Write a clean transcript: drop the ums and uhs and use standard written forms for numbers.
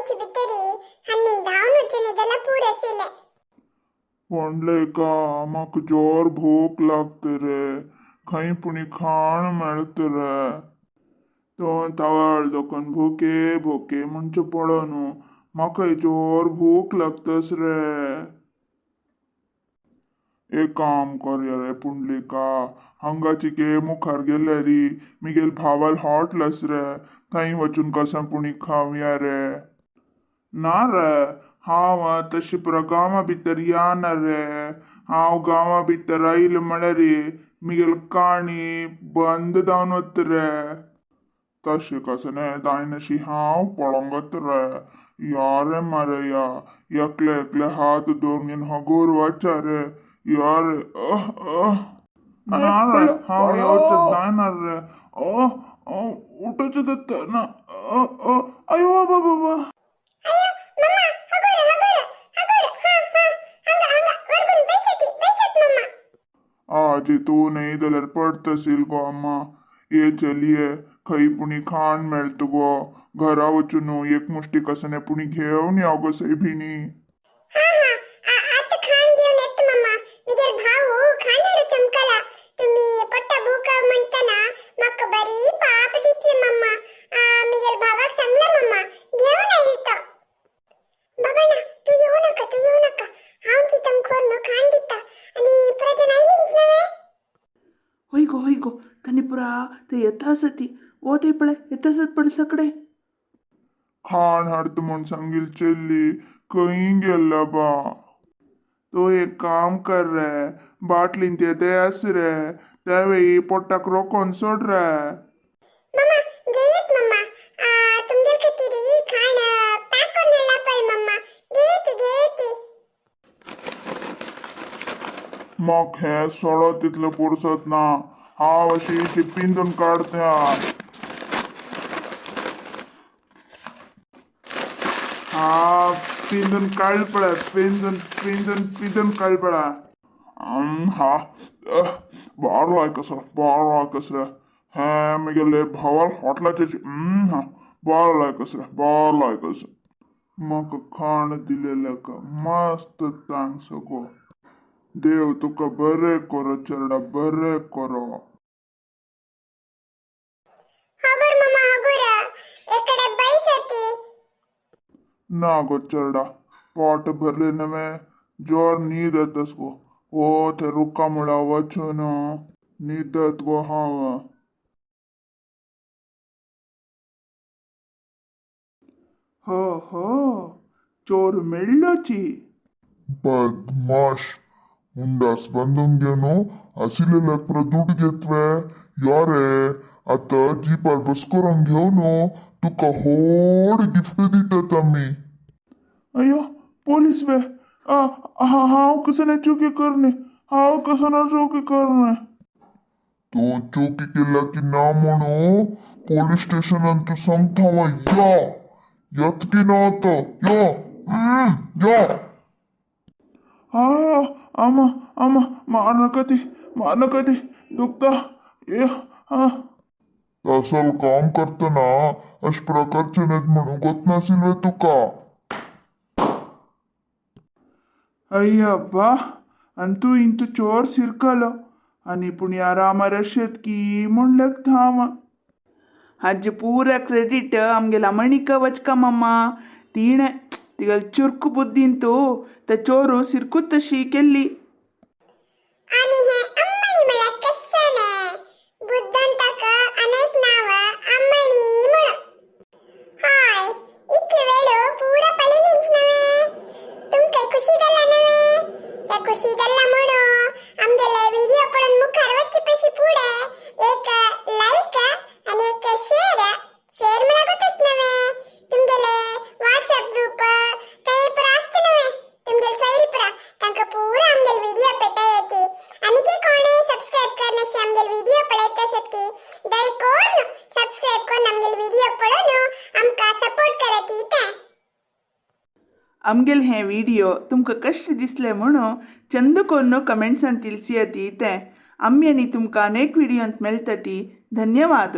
येवचे भितरी हांनी धांवन वचून जाल्यार पुरो आशिल्लें. पुंडलीका, म्हाका जोर भूक लागता रे. खंय पुणी खाण मेळत रे. तूं तवळ दोकून भुके भुके म्हणचे पडो न्हू. म्हाकाय जोर भूक लागतस रे. एक काम करया रे पुंडलीका, हांगाची गे मुखार गेल्यार मिगेल भावाल हॉटल आस रे, थंय वचून कसां पुणी खावया रे. ना रे, हांव तशी पुरा गांवा भितर या ना रे. हांव गांवा भितर आयलो म्हळ्यार मिगेल काणी बंद जावन वता रे. तशें कशें न्हय जायनाशी, हांव पळोवंक रे. या रे मरे, या एकले एकले हात धरून हगूर वचा रे. या रे. अह अह, ना रे, हांव येवचें जायना रे. अह उठोचें जाता ना. अह, अयो बाबा. अयो मम्मा, हगूर हगूर हगूर. हां हां, हांगा हांगा वरगून बैसती बैसत मम्मा. आजी, तूं न्हय जाल्यार पडतशील गो अम्मा. ये चलये, खंय पुणी खाण मेळत गो, घरा वचून एक मुष्टी कसने पुणी घेवन या गो सैबिणी. हां हां, आतां खाण घेवन येता मम्मा. मिगेल भाऊ खाण हाडू चमकला. तुम्ही पोट्टा भूक म्हणतना म्हाका बरी पाप दिसले मम्मा. मिगेल भावाक सांगला मम्मा, घेवन आयल तो. बाबा ना, तूं येवं नाका, तूं येवं नाका. हांव चितम खोर खाण दिता आनी प्रजन आयलीच नवे. होय गो, होय गो, तांणी पुरा ते येता आसत ती. ओ ते पळय, येता आसत पळय सगळे. खाण हाडता म्हूण सांगील चेल्ली खंय गेल्ला बा? तूं एक काम कर रे, बाटलीन ते ते आस रे, तेवेय पोटाक रोकोन सोड रे. मम्मा घेयत मम्मा, तुमगेल खातीर ही खाण पॅक करून हाडला पळय मम्मा. घेयती घेयती. म्हाका हें सोडो तितलें पुरसत ना. हांव अशी ती पिंजून काडटा. हा, पिंजून काड पळय, पिंजून पिंजून पिंजून काड पळय. हा, बारो लायक आसा, बारो लायक आसा रे. हें म्हगेले भावाल हॉटलाचें. हा, बरो लायक आसा रे, बरो लायक आसा. म्हाका खाण दिलेल्याक मस्त thanks गो. देव तुका बरें करो चेरडा, बरें करो. हगूर मम्मा, हगूर एकडे बैसती. ना गो चेरडा, पोट भरले नवे, जोर न्हीद येतास गो. ओ ते रुखा मुळा वचून न्हिदत गो हांव. हो हो, चोर मेळ्ळोची. बदमाश, ಮುಂಡಾಸ್ ಬಂದಂಗೇನು ಅಸಿಲೆಲ್ಲ ಪುರ ದುಡ್ಡು घेतवे. या रे, आता जीपार बसकोरांक घेवन तुका होड गिफ्ट दितात आमी. अय्यो, पोलीस वे? हांव कसं नाही चुकी करणे, हांव कसं ना चुकी करणे. तूं चुकी केला की ना म्हणू पोलीस स्टेशनान तूं सांगता. या, येत की ना आतां? या या. हा, आमा आमा, मार नका ती, मार नका ती, दुखता ये. हा. असल काम करतना अशा प्रकारचे नाहीत म्हणून गोत नासील वे तुका? अय्यब्बा, अंतू इंतू चोर सिरकलो आनी पूण ह्या रामार अशेत की म्हणल्यार थांब. हाजे पुरा क्रेडिट आमगेला मणिका वचका मम्मा. तिणें तिगेल चुरकू बुद्दींतू ते चोरू सिरकूत तशी केल्ली. आनी हें अम्मणी म्हळ्यार कस्सने बुद्धंताक अनेक नांव अम्मणी म्हणून. हय, इतले वेळ पुरा पळयलीच नवे. तुमकां खुशी जाला नवे? ते खुशी जाला म्हणून आमगेले व्हिडिओ पळोवन मुखार वचचे पशी फुडें एक लायक आनी एक शेअर. शेअर म्हळ्यार गोतच नवे, तुमगेले व्हॉट्सएप ग्रुप थंय पुरा आसता नवे, तुमगेले सोयरी पुरा, तांकां पुरा आमगेले व्हिडिओ पेटय येती. आनी की कोणे सबस्क्रायब करनाशी आमगेले व्हिडिओ पळयत आसत की दया करून सबस्क्रायब करून आमगेले व्हिडिओ पळोवन आमकां सपोर्ट करत ते. आमगेले हें व्हिडिओ तुमकां कशें दिसलें म्हणून चंद कोन्न कमेंट्सान तिळसिया ती. तें आमी आनी तुमकां अनेक व्हिडियोंत मेळटा ती. धन्यवाद.